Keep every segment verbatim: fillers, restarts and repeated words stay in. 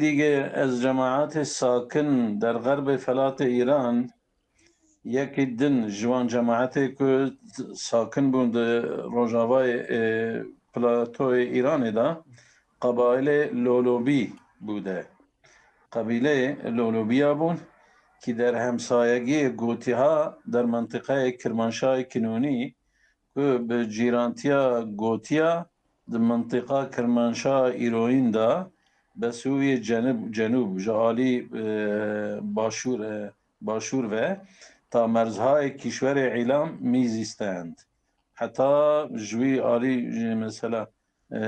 Dîge ez cemaetê sakin der xerbê felatê Îran, yekî din ji wan cemaetê ku sakin bûn di rojavayê, e, platoyê Îranê de, qebailê Lolobî bû de. Qebîleyê Lolobiya bûn, ki der hemsayegiyê Gotiha, der mentiqeyê Kirmanşahê Kinûnî, ku bi cîrantiya Gotiya di mintiqa Kirmanşaha îroyîn de, Besûyê Cenib-, Cenûb, ji alî, e, başûr, e, başûr ve, ta merzhayê kîşwerê Îlam mîzîstend. Heta ji wî alî, ji mesela, e,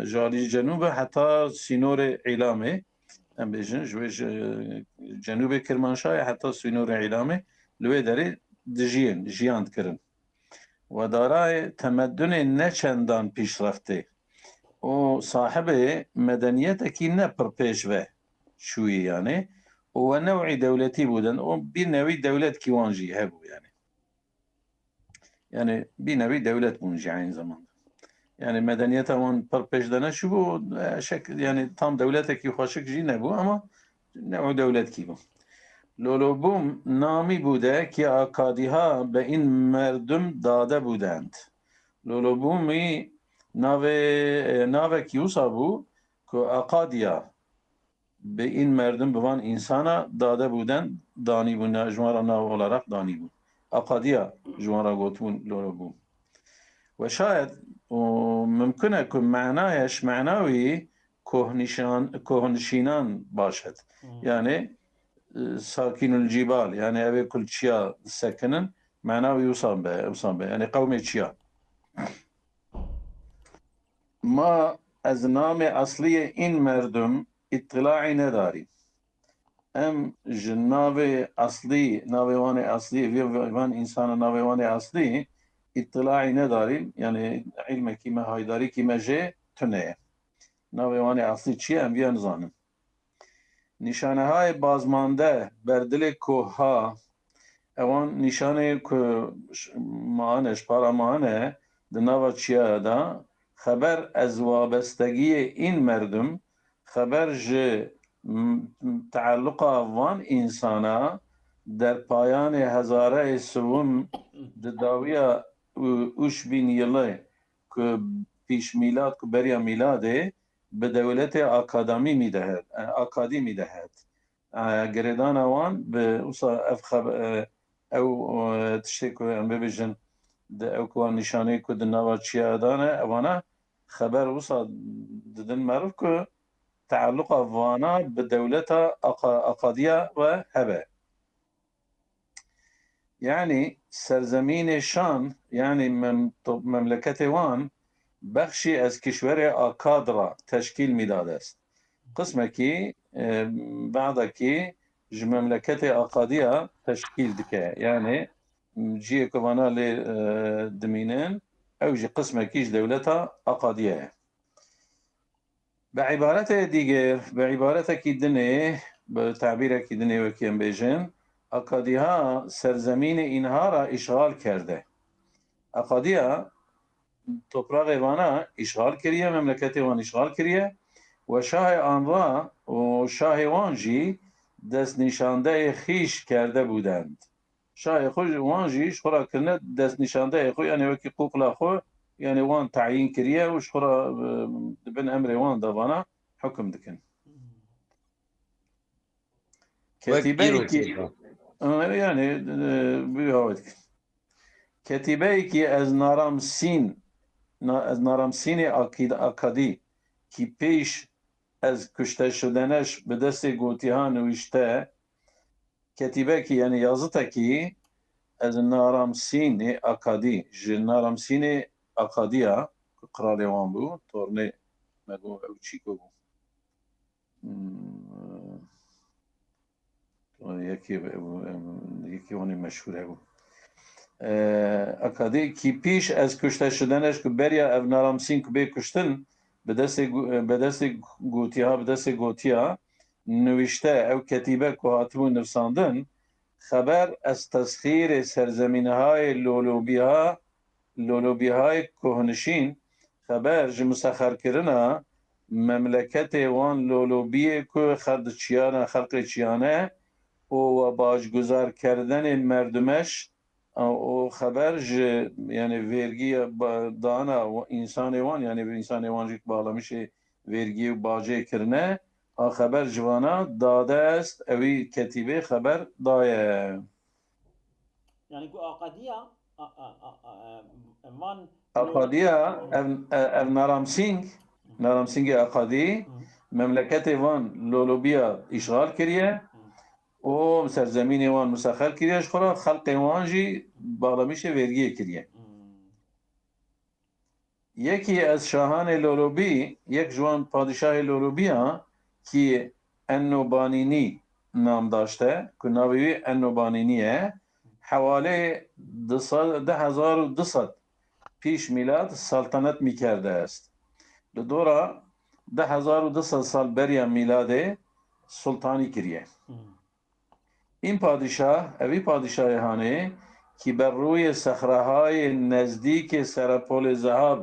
ji alî Cenûbe heta sînorê Îlamê, em bêjin, ji wê ji Cenûbê Kirmanşahê heta sînorê Îlamê, li wê derê dijiyên, jiyan dikirin. We darayê temedunê ne çendan pîşreftê û sahibê medeniyetekî ne pirpêş ve çûyî, yanî, û we newî dewletî bûdin û bir newî dewletkî wan jî hebû, yanî. Yanî, bir newî dewlet bûn jî aynı zamanda. Yanî, medeniyeta wan pirpêş de neçûbû, e, şek-, yanî, tam dewletekî xweşik jî nebû, ama newî dewletkî bû. Lolobûm namî bûde ki Akadiha be in merdum dade bûdend. Lolobûmî navê, e, navekî wisa bû ku Akadiya bi in merdum, bi van însana dade bûden danî bûn, ji wan re nav olarak danî bûn. Akadiya ji wan re gotibûn Lolobûm. Ve şayet û mimkun e ku manaya ji mana wî kohnişan-, kohnişînan baş et. Hmm. Yani, e, sakinul cibal, yani evê ku li çiya disekinin, mana wî wisa be, wisa be. Yani qewmê çiya. Ma ez namê esliyê in merdum îttilaî nedarîm. Em ji navê eslî, navê wanê eslî, vê, vê, van însana navê wanê eslî îttilaî nedarîm. Yani îlmekî me, haydarîkî me jê tune ye. Navê wanê eslî çi ye, em vîya nizanin. Nîşanehayê bazmande ber dilê koha, ewan nîşanê ku ş-, mane, ji para mane, di nava çiya de, xeber ez wabestegiyê in merdum, xeber ji m-, m-, tealluqa van însana, derpayanê hezareyê siwim di dawiya û-, ûş bîn yilê ku pîş mîlad, ku beriya mîladê, bi dewletê akademî mî de het, e, akadî mî de het. E, girêdana wan bi wisa ev xeb-, e, ew, e, tiştê ku em bibêjin, di ew ku wan nîşanê ku di nava çiya dane, evana xeber wisa didin meriv ku tealluqa vana bi dewleta aqa-, akadiya ve hebe. Yani serzemînê şan, yani mem-, to-, memleketê wan, bexşî ez kişwerê Akad ra teşkîl mî dadest. Qismekî, e, badekî ji memleketê Akadiya teşkîl dike. Yani ciyê ku vana lê, e, dimînin, ew jî qismekî ji dewleta Akadiya ye. Bi îbaretê dîgir, bi îbaretekî dinê, bi tabîrekî dinê wekî em bêjin, Akadiha serzemînê înha ra îşxal kerde. Akadiya topraxê vana îşxal kiriye, memleketê wan îşxal kiriye, we şahê anra û şahê wan jî destnîşandeyê xîş kerde bûdend. Şahê xwe ji wan jî ji xwe re kirine destnîşandeyê xwe, yanê wekî qûqla xwe, yanê wan tayîn kiriye û ji xwe re, e, di bin emrê wan de vana hukum dikin. Wek Ketîbeyekî, îro. E, yanê, e, bi hawê dikin. Ketîbeyekî ez Naramsîn, na-, ez Naramsînê Akîd-, Akadî, ki pêş ez kuşte şideneş bi destê gotiha nivîşte, ketîbekî, yanî yazıtekî, ez Naramsînê Akadî, ji Naramsînê Akadiya, ku qralê wan bû, tornê me got ew çîko bû. Hmm. Yekî, yekî wanî meşhûr hebû. Ee, Akadî, ki pîş ez kuşte şideneş, ku beriya ev Naramsîn ku bê kuştin, bi destê gu-, bi destê gotiha, bi destê gotiya, nivîşte, ew ketîbe ku hatibû nivsandin, xeber ez tesxîrê serzemînehayê Lolobîha, Lolobîhayê kohnişîn, xeber ji misexerkirina memleketê wan lolobiyê ku xer di çiyana xelqê çiyane û we başguzarkerdinê merdumeş û xeber ji, yani, vergiya ba-, dana însanê wan, yani, însanê wan jî ku bağlamişê vergiyê û bacê kirine, a xeber ji vana dade est, ewî ketîbê xeber daye. Yani ku aqediya a, a, a, a, e, van Aqadiya ev, ev Naram Singh, Naram Singhê Aqadî memleketê van lolobiya îşxal kiriye û serzemînê wan musexer kiriye ji xwe re, xelqê wan jî bağlamişê vergiyê kiriye. Yekî ez şahanê lolobî, yek ji wan padîşahê lolobiya kî Ennobanînî nam daşte, ku navê wî Ennobanînî ye, hewalê du sed, du hezar û du sed pîş mîlad saltanet mîkerde est. Li dora du hezar û du sed sal beriya mîladê sultanî kiriye. În padîşah, evî padîşahê hanê, kî ber rûyê sexrahayê nezdîkê Serepolê Zehab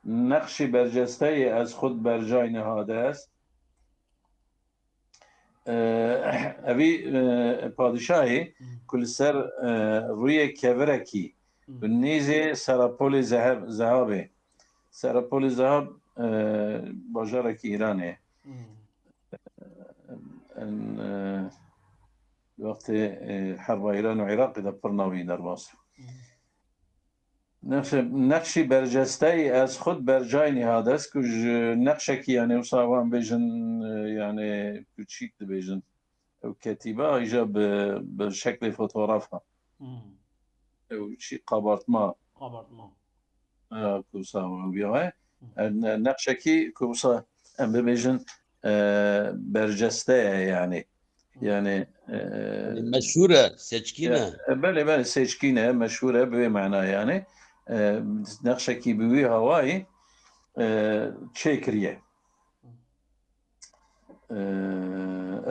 nexşî bercesteyê ez xud bercay nihade est. E, evî, e, padîşahê ku li ser, e, rûyê kevirekî bi nêzê Serapolê Zehab, Zehabê. Serapolê Zehab, e, bajarekî Îranê. En, e, wextê, e, herba Îran û Iraqê de pir navî derbas. Nexşe-, nexşî bercesteyî ez xud bercay nihade est ku ji nexşekî, yani, wisa wan bêjin, e, yani, ku çîk dibêjin. Ew ketîbe îja bi, bi şeklê fotografa. Ew çî kabartma. Kabartma. E, ku wisa wan biyawe. E, ne-, nexşekî ku wisa em bibêjin, e, berceste ye, yani. Yani, e, Meşhur e, seçkîn e. E, belê, belê, seçkîn e, meşhur e, bi wê mana yani. E, nexşekî bi wî hawayî, e, çêkiriye. E,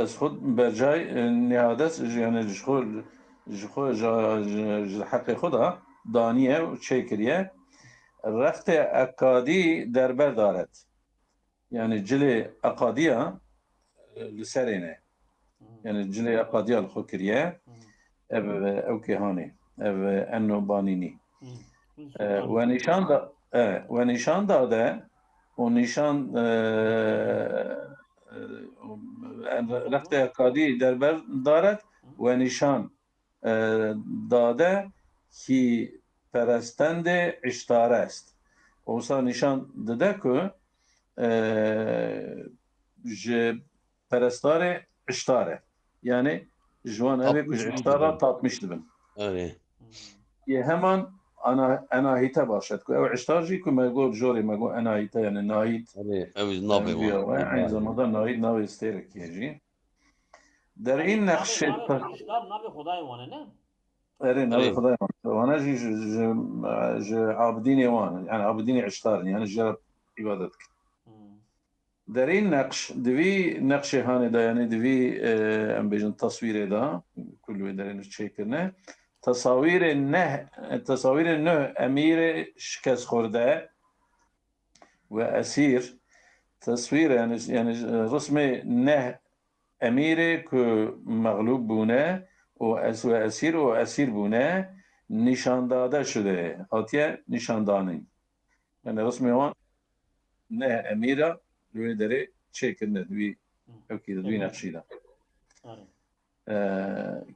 ez xwe bercay, e, nihades, yani ji xwe, ji xwe, ji, ji, ji heqê xwe de daniye û çêkiriye. Rextê Ekadî derber daret. Yani cilê Eqadiya, e, li serê ne. Yani cilê Eqadiya li xwe kiriye. Ev, e, ew kêhanê. Ev, e, Enno Banînî. E, we nîşan da, e, we nîşan dade û nîşan, e, e, rextê Eqadî derber daret, we nîşan e, dade kî perestendê Îştar est. Wisa nîşan dide ku, e, ji perestarê Îştar e. Yani ji wan ev ê ku ji Îştar re tapmiş dibin. Erê. Yê heman ana, Enahîte baş e. Ku ew Îştar jî ku me got jorê me got Enahîte, yani Nahît. Erê, ew navê wan. Eynî zamanda Nahît navê stêrekî ye jî. Derîn nexşê Navê, navê Îştar navê Xwedayê wan e, ne? Erê, navê Erê. Xwedayê wan. Wana jî ji, ji, ji Abidînê wan, yani Abidînê Îştar in, yani jê re îbadet dikin. Derîn neqş, di vî nexşê hanê de, yani di vî, e, em bêjin teswîrê de, ku li wê derê çêkirine, tesawîrê neh, tesawîrê nuh emîrê şikestxwirde, we esîr, teswîr, yani, yani, rismê neh emîrê ku mexlûb bûne û es-, we esîr û esîr bûne, nîşandade şude, hatiye nîşandanîn. Yani rismê wan neh emîra li wê derê çêkirine, di wî ewkî de, di wî nexşî de. E,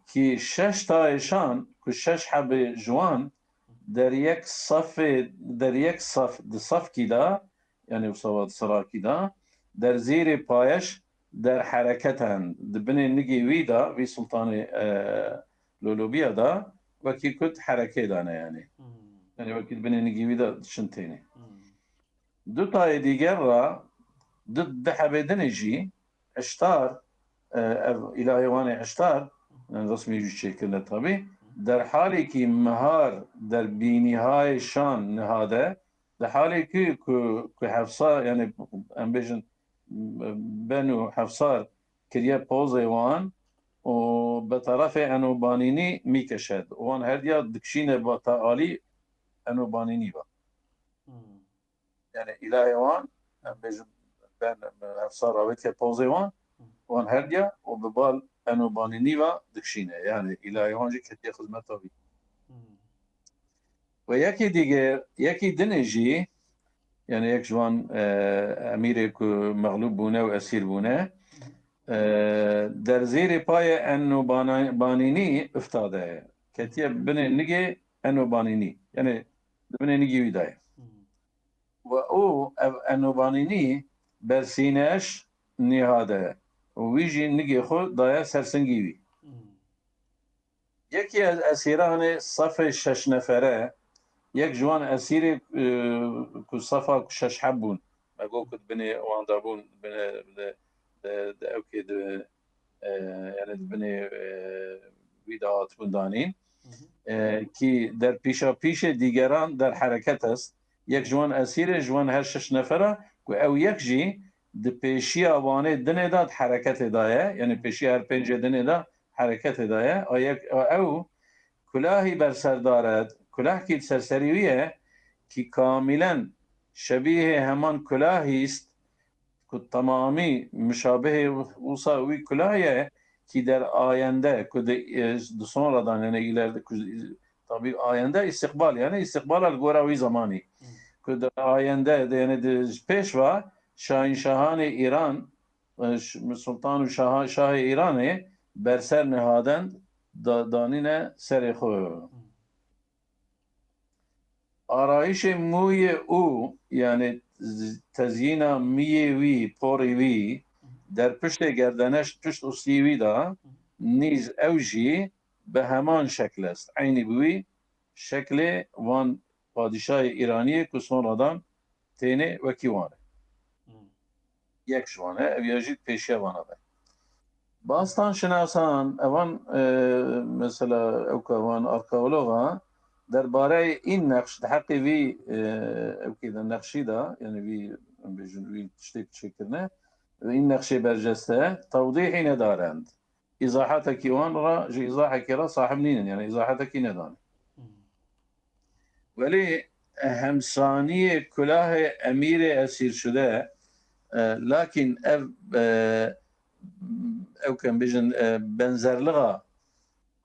kî şeş tayê şan, ku şeş hebê ji wan der yek safê, der yek saf, di safkî de, yani wisa di sirakî de, der zîrê payeş der hereketen, di binê nigê wî de, vî sultanê, e, lolobiya de, wekî ku di herekê de ne yani. Yani wekî di binê nigê wî de diçin têne. Du tayê dîger re, du, du hebê dinê jî, Îştar, e, ev îlahê wan ê Îştar, yani resmî jî çêkirine tabî, der halêkî mihar der bînîhayê şan nihade, di halêkî ku, ku Hefsa, yani em bêjin, ben û Hefsar kiriye pozê wan û bi terefê Enobanînî mîkeşed. Wan herdiya dikşîne ba ta alî Enobanînî ba. Yani îlahê wan, em bêjin, ben hevsar avêtiye pozê wan, wan herdiya û bi bal Enobanînî ve dikşîne. Yani îlahê wan jî ketiye xizmeta wî. Ve yekî dîge, yekî dinê jî, yani yek ji wan, e, emîrê ku mexlûb bûne û esîr bûne, e, derzêrê payê Enobanînî iftade ye. Ketiye binê nigê Enobanînî. Yani di binê nigî wî de ye. Ve û ev Enobanînî bersîneş nîhade û wî jî nigê xwe daye sersingî wî. Yekî ez esîranê sefê şeş nefere, yek ji wan esîrê, e, ku sefa ku şeş heb bûn, me got ku di binê wan de bûn, binê, di, di, di ewkê di, e, yani di binê, e, wî de hatibûn danîn, e, kî der pîşa pîşê dîgeran der hereket est. Yek ji wan esîrê ji wan her şeş nefera ku ew yek jî di pêşiya wanê dinê de di hereketê de ye, yani pêşiya her pêncê dinê de hereketê de ye. A yek, a ew kulahî berserdar e, kulahkî li ser serî wî ye, kî kamîlen şebîhê heman kulahî ist, ku temamî mişabihê wisa wî kulahî ye, kî der ayende, ku di, e, di sonradan, yani îlerde, ku, tabî ayende îstiqbal, yani îstiqbala li gora wî zemanî. Ku di ayende, de, yani di, ji pêş ve şahînşahanê Îran, e, ş-, sultan û şaha-, şahê Îranê berser nihadend da-, danîne serê xwe. Arayîşê mûyê û, yani z-, tezyîna miyê wî, porê wî, der piştê gerdeneş pişt û stî wî de, nîz ew jî bi heman şekil est. Eynî bi wî şeklê van padîşahê Îraniyê ku sonradan têne wekî wan e. Yek ji wan e, ev ya jî pêşiya vana be. Bastan şinasan, evan, e, mesela, ew ka van arkeologa, derbareyê în nexş, di heqê vî, e, ew kê de nexşî de, yani vî, em bêjin, vî tiştê ku çêkirine, în nexşê berceste, tewdîhî nedarend. Îzahetekî wan re, ji îzahekî re sahib nînin, yani îzahetekî nedane. Welê hemsaniyê kulahê emîrê esîrşude, e, lakin ev, e, ew kem bijin, e, benzerliğa,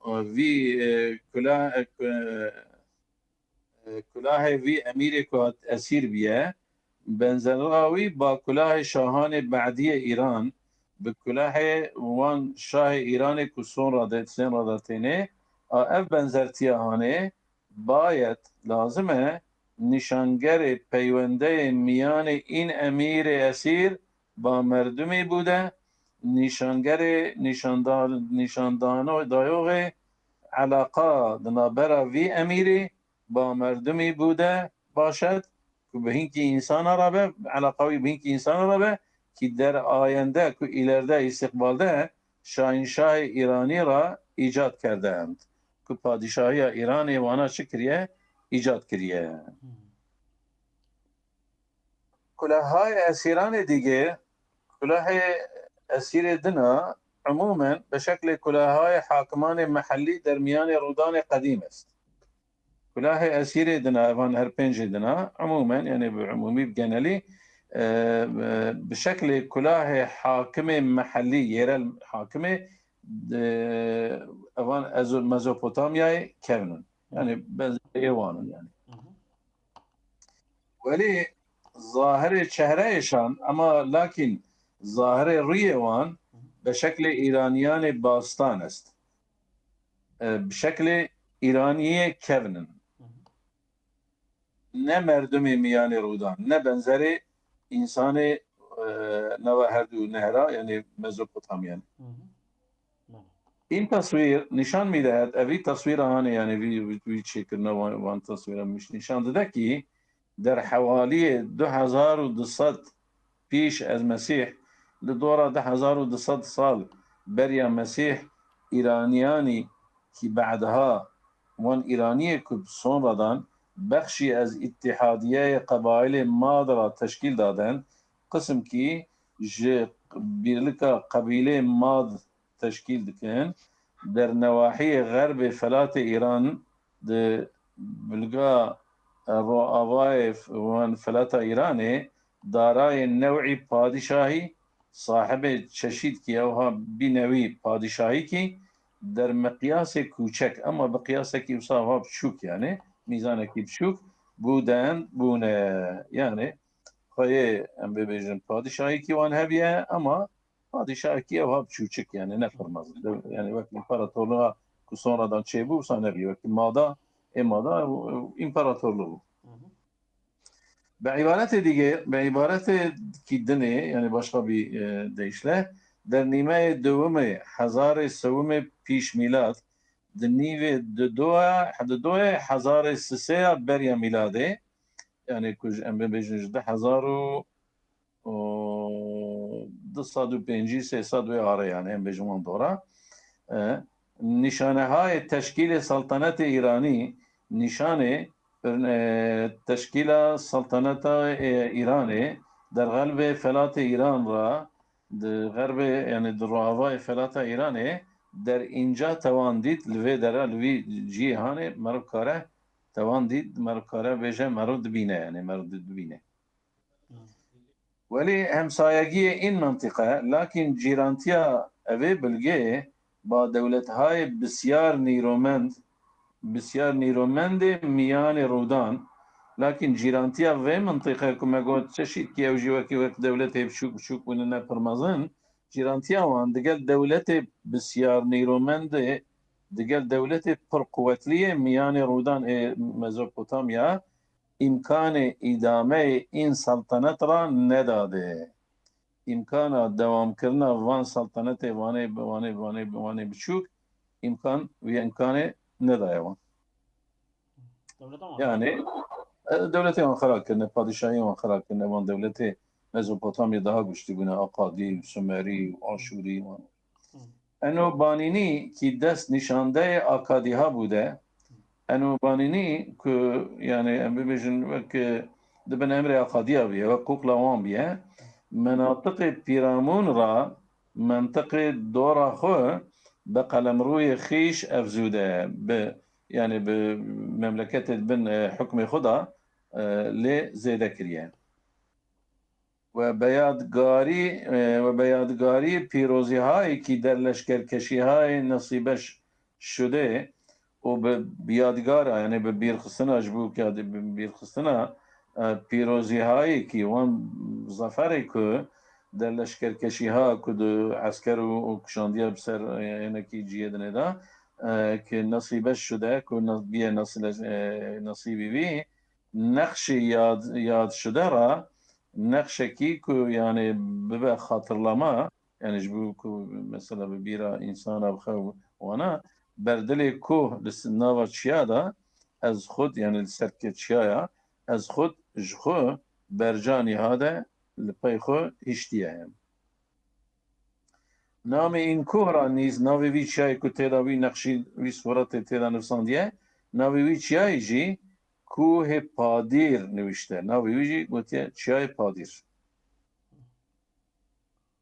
e, vî, e, kula-, e, ku-, e, kulahê vî emîrê ku hat esîr biye, benzerliğa wî ba kulahê şahanê Be'diyê Îran, bi kulahê wan şahê Îranê ku sonra de, senra de têne, a ev benzertiya hanê, bayet, lazim e, nîşangerê peywendeyê miyanê în emîrê esîr ba merdumî bûde, nîşangerê, nîşanda-, nîşandano-, dayoxê elaqa di navbera vî emîrî ba merdumî bûde, başet, ku bi hinkî însana re be, elaqa wî bi hinkî însana re be, kî der ayende, ku îlerde, îstiqbalde şahînşahê Îranî re îcad kerdend, ku padîşahiya Îranê wana çi kiriye? Îcad kiriye. Kulahayê esîranê dîgê, kulahê esîrê dina, umûmen, bi şeklê kulahayê hakimanê mehellî dermiyanê rûdanê qedîm est. Kulahê esîrê dina, evan her pêncê dina, umûmen, yani bi umûmî, bi genelî, e, e, bi şeklê kulahê hakimê mehellî, yerel hakimê, e, evan Ezo-, Mezopotamyayê kevnin. Yani benzeriyê wan in yani. Welê zahirê çehreyêşan, ema lakin zahirê rûyê wan bi şeklê Îraniyanê bastan est. E, bi şeklê Îraniyê kevnin. Ne merdumê miyanê rûdan, ne benzerê însanê, e, nava her du nehra, yani Mezopotamyan. În teswîr nîşan mî dehet, evî teswîra hanê, yani vî, vî, vî çêkirina wan, wan teswîra miş nîşan dide kî der hewaliyê du hezar û du sed pîş ez Mesîh, li dora du hezar û du sed sal beriya Mesîh, Îraniyanî kî be'dha wan Îraniyê ku bi sonradan bexşî ez Îtîhadiyeyê Qebaîlê Mad ra teşkîl daden, qisim kî ji bîrlika qebîlê Mad teşkîl dikin. Der newahiyê xerbê felatê Îran, di bilga, e, roavayê f-, wan felata Îranê, darayê new'î padîşahî, sahibê çeşîdkî ewha bînewî padîşahîkî, der miqyasê kûçek, ema bi qiyasekî wisa ewha biçûk, yani mîzanekî biçûk, bûden, bûne, yani xweyê em bibêjin padîşahîkî wan hebiye, ema padîşahekî ewha biçûçik, yani ne pir mezin. Yani wek împaratorluğa ku sonradan çêbû, wisa nebî. Wekî mada, ê mada û, û împaratorluğu. Bi îbaretê digê, bi îbaretê ki dinê, yani başka bir, e, deyişle, der nîmeyê dewimê hezarê sewimê pîş mîlad, di nîvê di doya, di doyê hezarê sisê ya beriya mîladê, yani ku ji em bibêjin ji du hezar û û du sed û pêncî, sê sed wê are, yani em bêjin wan dora. E, nîşanehayê teşkîlê Saltanetê Îranî, nîşanê, e, teşkîla Saltaneta, e, Îranê, derxelbê felatê Îran ra, di xerbê, yani di roavayê felata Îranê, der înca tewan dît, li vê dera, li vî cihê hanê, meriv kare tewan dît, meriv kare bêje, meriv dibîne, yani meriv di-, dibîne. Welê hemsayegiyê în mentiqe, lakin cîrantiya evê bilgê ba dewlethayê bisyar nîromend, bisyar nîromendê miyanê rûdan, lakin cîrantiya vê mentiqe ku me got çeşîtkî ew jî wekî wek dewletê biçûk biçûk bûne ne pir mezin, cîrantiya wan digel dewletê bisyar nîromendê, digel dewletê pir quwetliyê miyanê rûdan ê Mezopotamya, îmkanê îdameyê în saltanet ra nedade. Îmkana dewamkirina van saltanetê vanê, vanê, vanê, vanê biçûk îmkan, vî îmkanê nedaye wan. Dewleta wan Yani, e, dewletê wan xera kirine, padîşahiyê wan xera kirine, van dewletê Mezopotamyê daha güçlü bûne, Akadî, Sumerî, Aşûrî wan. Eno Banînî ki dest nîşandeyê Akadîha bûde. Eno Banînî ku, yani, em bibêjin wek, e, di bin emrê Akadîya bûye, wek qûqla wan bûye. Menatiqê Pîramûn ra, mentiqê dora xwe bi qelemrûyê xîş efzûde, bi, yani, bi memleketê di bin, e, hukmê xwe de, e, lê zêde kiriye. We be yadgarî, e, we be yadgarî pîrozîhayekî der leşkerkeşîhayê nesîbeş şude û bi, bi yadgara, yani bi bîrxistina ji bo ke bi bîrxistina, e, pîrozîhayekî wan zaferê ku der leşkerkeşîha ku di esker û, û kişandiye bi ser, e, hinekî cihê dinê de, e, ki nesîbeş şude ku ne-, biye nesîle-, e, nesîbî vî, nexşê yad, yad şude ra, nexşekî ku, yani, bibe xatirlama, yani, ji bo ku mesela bi bîra însana bixe û wana, berdilê koh li s-, nava çiya de, ez xud, yani, li serke çiyaya, ez xud ji xwe berca nîha de li pey xwe hiştiye. Namê în koh ra nîz, navê vî çiyayê ku tê de wî nexşî, wî suretê tê de nivsandiye, navê wî çiyayê jî Kohê Padîr nivîşte. Navê wî jî gotiye Çiyayê Padîr.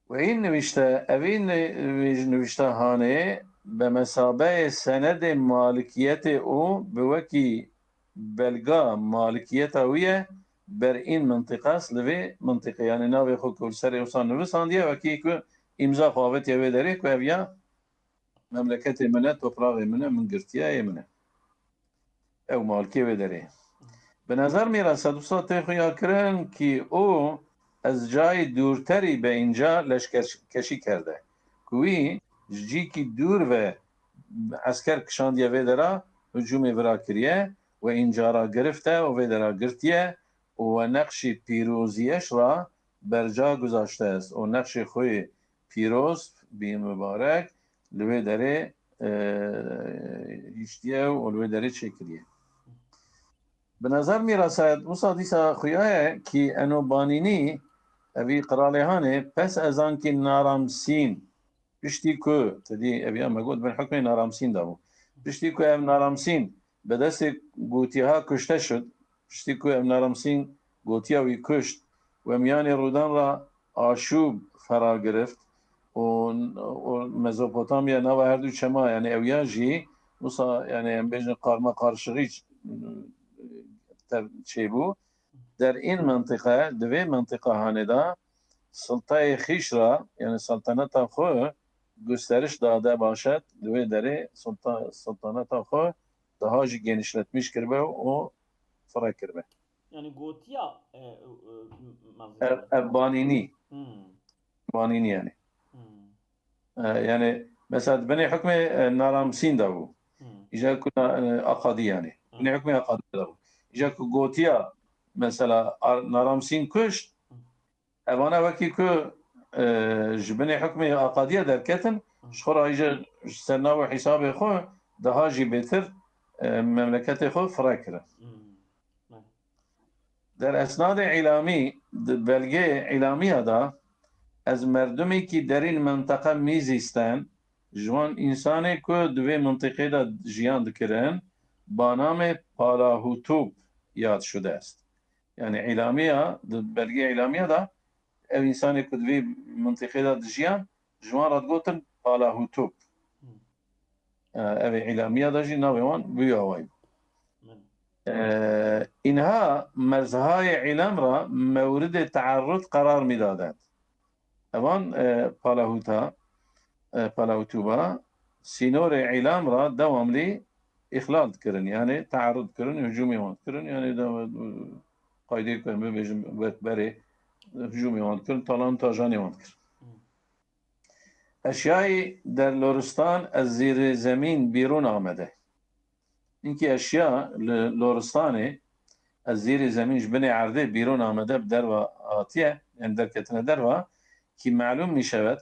Wê în nivîşte, evî ni-, nivîşte hanê, be mesabeyê senedê malikiyetê û bi wekî belga malikiyeta wî ye, ber în mintiqas li vê mintiqê, yani navê xwe ku li serê wisa nivisandiye, wekî ku îmza xwe avêtiye vê derê ku ev ya memleketê min e, topraxê min e, min girtiye, yê min e. Ew malikê vê derê. Bi nezer mîrasa wisa tê xuya kirin ki û ez cayê dûrterî be înca leşkerkeşî kerde. Ku wî ji cîkî dûr ve esker kişandiye vê dera, hicûmê vira kiriye, we înca ra girifte û vê dera girtiye û we nexşî pîroziyeş ra berca guzaşte est û nexşê xwe yê pîroz bî mibarek li wê derê, e, hiştiye û li wê derê çêkiriye. Bi nezer mîrasa wisa dîsa xuya ye ki eno Banînî, evî qiralê hanê, pes ez an ki Naramsîn, piştî ku, te dî ev ya me got, bin hukmê Naramsîn de bû. Piştî ku ev Naramsîn bi destê gotiha kuşte şud, piştî ku ev Naramsîn gotiya wî kuşt, we miyanê rûdan ra aşûb fera girift û, û Mezopotamya nava her du çema, yani ew ya jî wisa, yani em bêjin karma karşixî tev çêbû. در این منطقه، di vê mentiqa hanê de, sultayê xîş ra, yani saltaneta xwe, gusteriş dade başet, di wê derê sulta-, saltaneta xwe daha jî genişletmiş kiribe û fire kiribe. Yani gotiya e, e, Ev, ev Banînî. Hmm. Banînî yani. Hmm. E, yani mesela binê hukmê e, Naramsîn de bû. Hmm. Îja ku na- e, Aqadî yani. Binê hukmê Aqadî de bû. Îja ku gotiya mesela Ar- Naramsîn kuşt, evana wekî ku e, ji binê hukmê Aqadiya derketin, ji xwe re îja ji ser nav û hesabê xwe daha jî bêtir e, memleketê xwe fire kirin. Hmm. Der esnadê îlamî, di belgeyê îlamiya de, ez merdumekî derîn menteqe mîzîsten, ji wan însanê ku di vê mintiqê de jiyan dikirin, banamê Palahutub yad şude est. Yani îlamiya, di belgeyê îlamiya de, ev însanê ku di vê mintiqê de dijiyan, ji wan re digotin Palahutub. Hmm. E, Ev ê îlamiya de jî navê wan bi wî awayî bû. Min. E, Înha merzhayê îlam re mewridê teerrud qerar mîdadet. Evan e, Palahuta, e, Palahutuba sînorê îlam re dewamlî îxlal dikirin. Yani teerrud dikirin, hücumê wan dikirin. Yani de, qaydê ku em bibêjin wek berê hücumê wan dikirin, talan tajanê wan dikirin. Hmm. Eşyayî der loristan ez zîrê zemîn bîrûn amede. Inkî eşya li loristanê ez zîrê zemîn ji binê erdê bîrûn amede bi derva hatiye, yani derketine derva, ki melûm mişewet,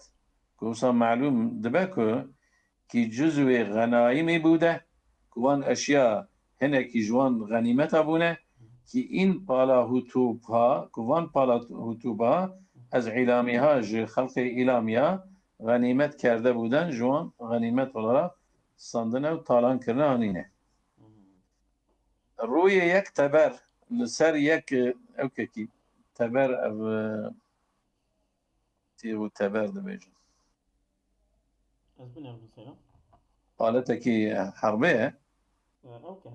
ku wisa melûm dibe ku ki cuzwê xenayimî bûde, ku wan eşya hinekî ji wan xenîmeta bûne, ki în pala hutûbha, ku van pala hutûbha ez îlamîha ji xelqê îlamiya xenîmet kerde bûden, ji wan xenîmet olarak standine û talan kirine anîne. Rûyê yek teber li ser yek, e, ewkekî teber ev, e, tî û teber dibêjin. Ez binêrim mesela. Aletekî herbê ye. E, Ewke.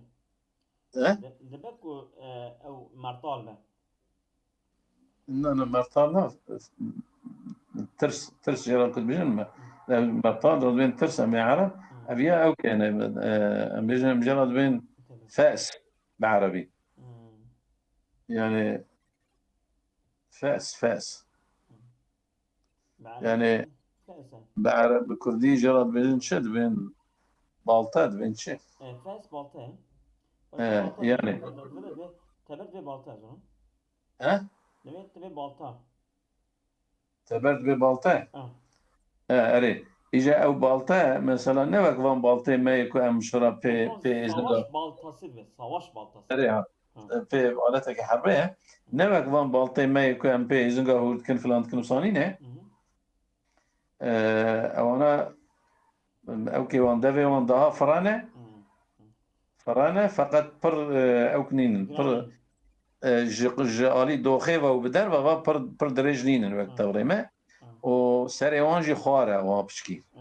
E? Di- Dibe ku e, ew mertal be. Na, na, mertal na. Tirs, tirs jê re ku dibêjin me. Ev mertal, dibên tirs em ê ereb. Ev ya ewke ne, e, em bêjin em jê re dibên Tabii. fes bi erebî. Hmm. Yani fes, fes. Bi Yani Fes e. bi ereb, bi kurdî jê re dibêjin çi? Dibên balta, dibên çi? E, fes balta e. E, yani. Teber ve balta e zaman. He? Demek teber balta. Teber dibe balta. Ha. E, erê. Îje ew balta, mesela ne wek van baltê me yê ku em şira pê, Tamam, pê êzinga. Savaş baltası ve savaş baltası. Erê ha. Ha. Pê aleteke herbe ye. Ne wek van baltê me yê ku em pê êzinga hûr dikin filan dikin wisa nîne. Hı hı. E, ewana ewkê wan devê wan daha firane. Hı. Firane feqet pir e, ewk nînin. Pir Günaydın. e, ji, ji alî doxê ve û bi derve ve pir, pir dirêj nînin wek Hı. tewrê me. Hı. Û serê wan jî xwar e, wan piçkî. Hı.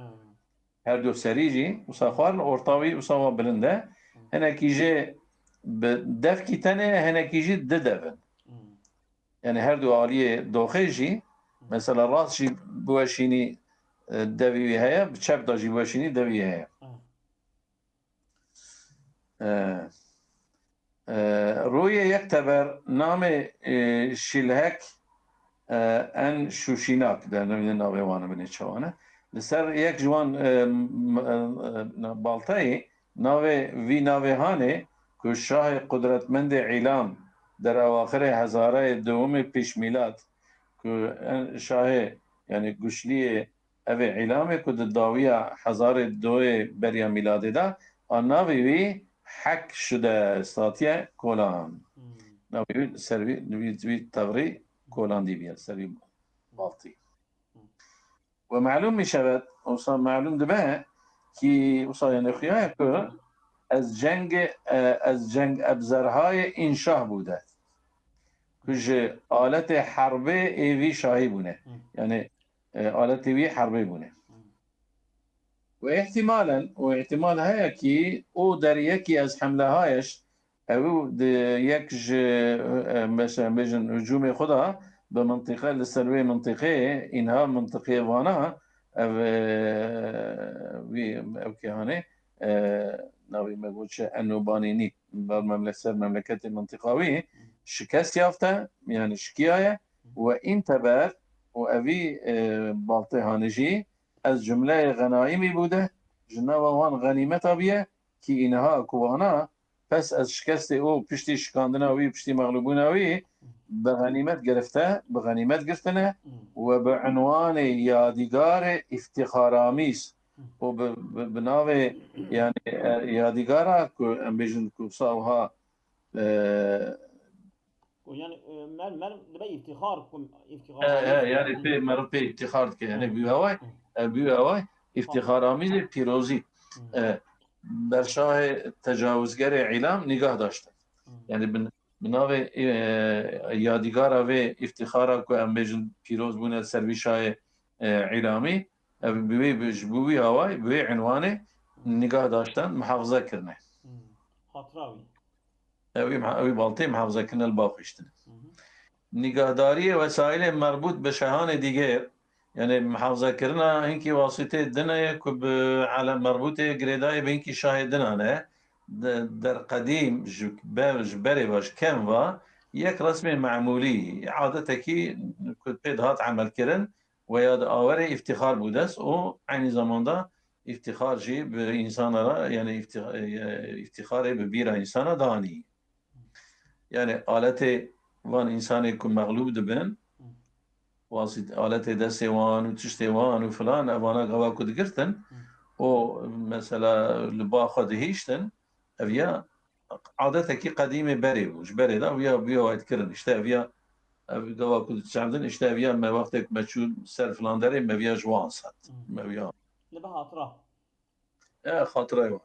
Her du serî jî wisa xwar in, orta wî wisa wa bilind e. Hinekî jê bi devkî tenê, hinekî jî di dev in. Hı. Yani her du aliyê doxê jî, mesela rast jî biweşînî e, devî wî heye, bi çep de jî biweşînî devî heye. Hı. E, e, Rûyê yek teber namê e, Şîlhek e, en Şûşînak, dernevî navê wan e, binê çawan e. Li ser yek ji wan e, m- e, e, balteyê navê vî navê hanê ku şahê qudretmendê îlam der ewaxirê hezareyê dewimê pêş mîlad ku en şahê yani guşliyê evê îlamê ku di dawiya hezarê doyê beriya mîladê de a navê wî Hek şude statiye kolan. Hı. Navê wî ser wî, wî, wî tevrî kolandî bîye, ser wî baltî. Ve melûm mişevet, wisa melûm dibe ki wisa yani xuya ye ku ez ceng, e, ez ceng ebzerhayê în şah bûde. Ku ji aletê herbê ê vî şahî bûne. Hı. Yani e, aletê wî herbê bûne. Hı. Ve ihtimalen, û ihtimal heye ki o deriyekî ez hemlehayeş Ew di yek ji, e, mesela bêjin hicûmê xwe de bi mintiqe li ser wê mintiqê, înha mintiqê vana, ev, e, wî, ew kê hanê, e, navê me got çi, Enobanînî, ber memle-, ser memleketê mintiqa wî şikest yafte, yani şikiyaye we înteber û evî, e, baltê hanê jî ez cumleyê xenaîmî bûde, ji nava wan xenîmeta biye, kî înha ku wana, pes ez şikestê û piştî şikandina wî, piştî mexlûbûna wî, bi xenîmet girifte, bi xenîmet girtine we bi unwanê yadîgarê îftixaramîz û bi, bi, bi navê, yani, e, yadîgara ku em bêjin ku wisa wiha, e, Ku yani, e, mer-, mer-, dibe îftixar, ku îftixar. E, e, yani pê, meriv pê îftixar dike, yani bî heway, e, bî heway, îftixaramîzê pîrozî. E, ber şahê tecawizgerê îlam nîgah daşte. Yani bi, bi navê, e, yadîgara vê îftixara ku em bêjin pîroz bûne ser vî şahê, e, îlamî, ev bi wê, bi, ji bo wî haway, bi wê unwanê nîgah daşten, muhafaza kirine. Xatira wî. Ew ê, ew ê baltê muhafaza kirine li ba xwe hiştine. Nîgahdariyê wesaîlê merbût bi şahanê dîger, yani muhafaza kirina hinkî wasîtê din e ku bi ele-, merbûtê girêdayê bi hinkî şahê dinan e. De-, der qedîm ji ber, ji berê ve, ji kem ve yek resmê memûlî, adetekî ku pê dihat emel kirin, we ya di awerê îftixar bû dest û eynî zamanda îftixar jî bi însana re, yani îfti-, e, îftixarê bi bîra însana danî. Yani aletê van însanê ku mexlûb dibin, wasît-, aletê destê wan û tiştê wan û filan, evana gava ku digirtin û mesela li ba xwe dihiştin, ev ya adetekî qedîmê berê bû. Ji berê de ev ya, ev ya wayt kirin. İşte ev ya, ev gava ku diçandin, işte ev ya me wextê ku me çû ser filan derê, me viya ji wan sat. Me viya. Li ba hatira. E, xatirayê wan.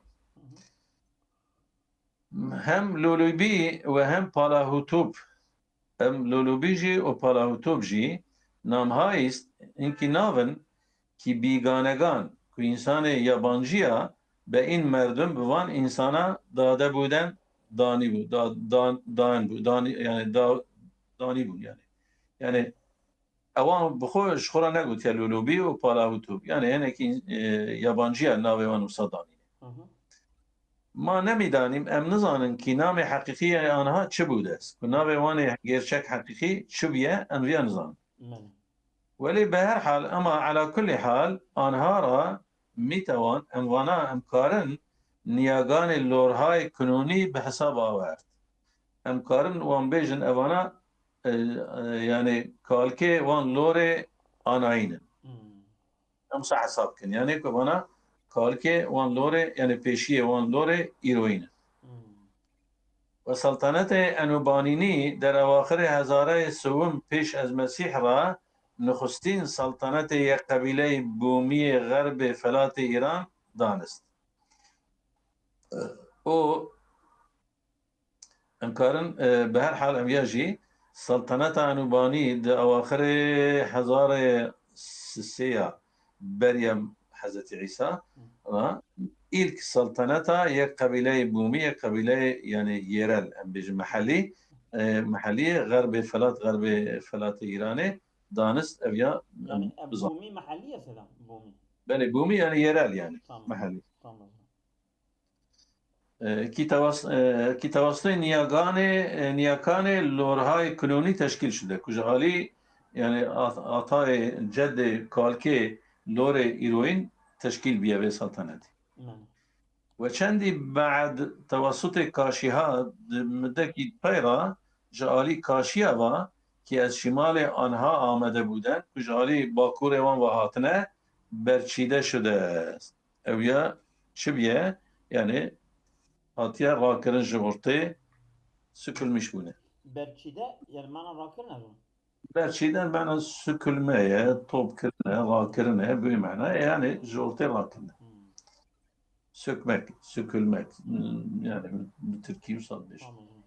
Hem Lulubî ve hem Palahutûb. Em Lulubî jî û Palahutûb jî namhayîst hinkî navin ki bîganegan, ku însanê yabancî ya, be în merdum bi van însana dade bûden, danî bû, da-, dan-, dan bû, danî, yani da-, danî bûn yani. Yani ewan bi xwe ji xwe re negotiye Lulubî û Palahutûb. Yani hinekî, e, yabancî ya navê wan wisa danîne. Ma nemîdanîm, em nizanin kî namê heqîqî yê anha çi bû dest. Ku navê wan ê gerçek heqîqî çi bûye, em viya nizanin. Belê. Welê bi her hal, ema ela kulî hal, anha ra mîtewan, em vana em karin niyaganê lorhayê kunûnî bi hesab awert. Em karin wan bêjin evana, e, e, yani kalkê wan lorê anayîn in. Em wisa hesab kin. Yani ku vana kalkê wan lorê, yani pêşiyê wan lorê îroyîn in. Ve Seltenetê Enubanînî der ewaxirê hezareyê sêwim pêş ez Mesîh ra nixustin seltenetê yek qebîleyê Bûmiyê xerbê felatê Îran danist. O Em karin, e, bi her hal em ya jî Selteneta Enubanî di ewaxirê hezarê sisê ya beriya Hezretî Îsa ra, ilk selteneta yek qebîleyê Bûmî, yek qebîleyê, yani yerel, em bêjin mehellî, e, mehellî xerbê felat, xerbê felatê Îranê danist, ev ya, em, yani, em bizan. Bûmî mehellî ya selam, Bûmî. Belê, Bûmî yani yerel yani, tamam, mehellî. Tamam. E, ki tewas-, e, ki tewastê niyaganê, e, niyakanê lorhayê kunûnî teşkîl şide, ku ji alî, yani at-, atayê cedê kalkê lorê îroyîn teşkîl biye vê seltenetî. Belê. Ve çendî be'd tewasutê kaşîha di midekî pey ra ji alî kaşiya va ki ez şîmalê anha amede bûden, ku ji alî bakurê wan ve hatine, berçîde şude. Ew ya çi biye? Yani hatiye rakirin ji ortê, sükülmüş bûne. Berçîde, yani mana rakirin e? Berçîde mana sükülme ye, top kirine, rakirine, bi mana, yani ji ortê rakirine. Hmm. Sökmek, sükülmek. Hmm, yani bi tirkî wisa dibêjin. Anladım.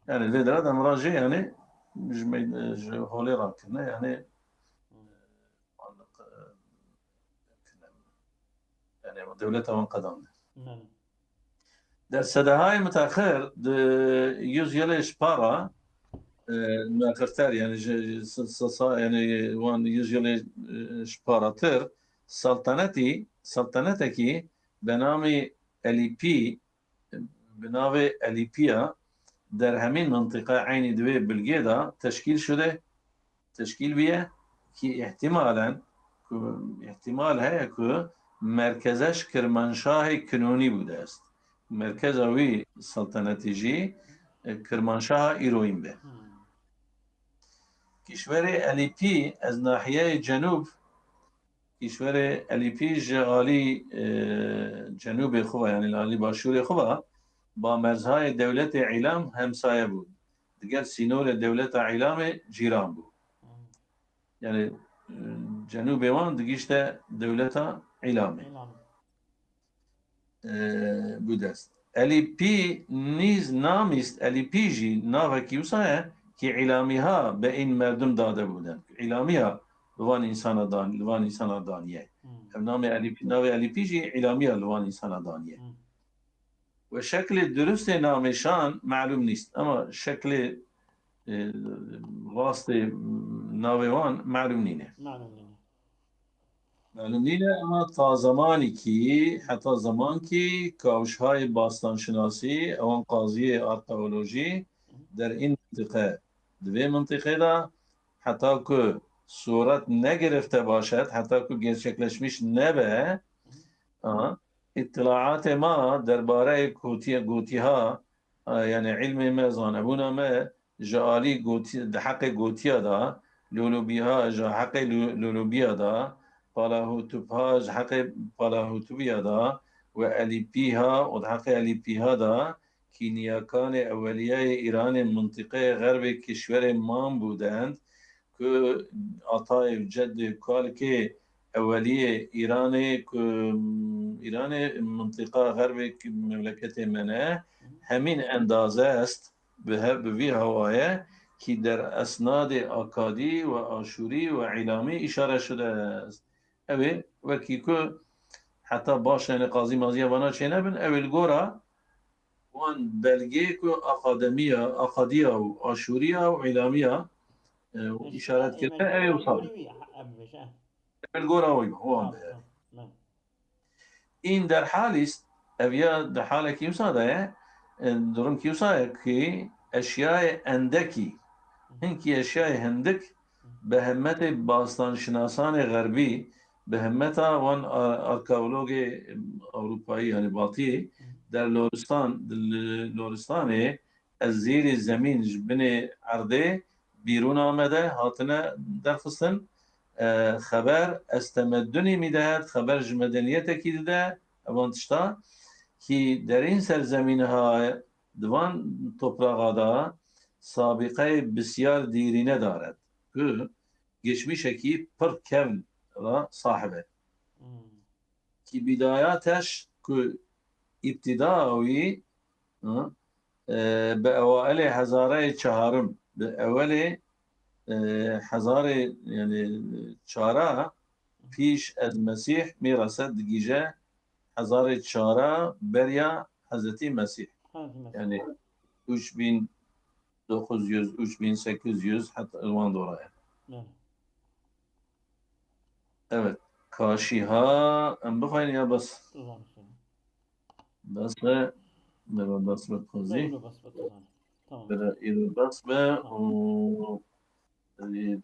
Yani vê dera de mirajê yani ji me-, ji holê rakirine, yani Hmm. Wan, e, yani dewleta wan qedandin. Belê. Di sedehayê mitaxir, di yüzyılê ji para, e, mitaxirter, yani ji, ji, sa- sa- yani wan yüzyılê, e, ji paratir, saltanetî, saltanetekî bi namê Elîpî, bi navê Elîpiya der hemîn mintiqa eynî di vê bilgê de teşkîl şude, teşkîl bûye ki ihtimalen, ku ihtimal heye ku merkeze ji Kirmanşahê Kinûnî bûde est. Merkeza wî saltanetî jî, e, Kirmanşaha îroyîn be. Kîşverê Elîpî ez nahiyeyê Cenûb, kîşverê Elîpî ji alî, e, cenûbê xwe ve, yani li alî başûrê xwe ve, ba merzhayê dewletê Îlam hemsaye bû. Digel sînorê dewleta Îlamê cîran bû. Yani, e, cenûbê wan digişte dewleta Îlamê. Îlam. E, bû dest. Elîpî nîz namîst, Elîpî jî navekî wisa ye ki Îlamîha be în merdum dade bûden. Îlamîha li van însana dan, li van însana daniye. Hmm. Ev namê Elîpî, navê Elîpî jî Îlamîha li van însana daniye. Hmm. Ve şeklê durustê namê şan malûm nîst. Ama şeklê, e, rastê navê wan malûm nîne. Malûm nîne. Malûm nîne, ama ta zemanîkî, heta zemankî kawşhayê bastanşinasî, ewan qaziyê arkeolojî der în mintiqe, di vê mintiqê de heta ku suret negirifte başet, heta ku gerçekleşmiş nebe, a, îtilaatê me derbareyê gotiye, gotiha, a, yani ilmê me, zanebûna me, ji alî gotî-, di heqê gotiya de, Lûlûbîha ji heqê Lû-, Lûlûbîya de, Palahûtûbha ji heqê Palahûtûbîya de, we Elîpîha û di heqê Elîpîha de, kîniyakanê eweliyayê Îranê mintiqeyê xerbê kişwerê Man bûdend, ku atayê û cedê û kalikê eweliyê Îranê, ku Îranê mintiqa xerbê memleketê me ne, hemîn endaze est, bi hev, bi vî hewayê ki der esnadê Akadî ve Aşûrî ve Îlamî îşare şude est. Ew ê wekî ku heta baş, yani qazî maziya vana çênebin, ew ê li gora wan belgê ku Akademiya, Akadiya û Aşûriya û Îlamiya, e, îşaret kirine, ew ê wisa be. Ew ê li gora wan be. În derhalîst, ev ya di halekî wisa de ye, e, durumkî wisa ye ki eşyayê endekî, hinkî eşyayê hindik bi hemmetê bastanşinasanê xerbî, bi hemmeta wan a-, arkeologê Ewropayî, yani batî, der loristan, di li-, loristanê ez zêrî zemîn ji binê erdê bîrûna me de hatine derxistin. E, xeber ez temedunî mî dehet, xeber ji medeniyetekî dide, evan tişta ki derîn serzemîniha di van topraxa de sabîqeyê bisyar dîrîne daret, ku geçmişekî pir kevn ra sahib e. Hmm. Ki bîdaya teş ku îbtîda wî, hı, e, bi ewailê hezareyê çaharim, bi ewelê, e, hezarê, yani çara pîş ez Mesîh mîrase digîje hezarê çara beriya Hezretî Mesîh. Hezretî Mesîh. Yani üç bin dokuz yüz, üç bin sekiz yüz heta wan dora ye. Evet. Evet. Kaşîha, em bixweynin ya bes? Bes be. Bes be, bes be pozî. Bes be, bes be, tamam. Tamam. Bere, îro bes be, tamam. O, e, e,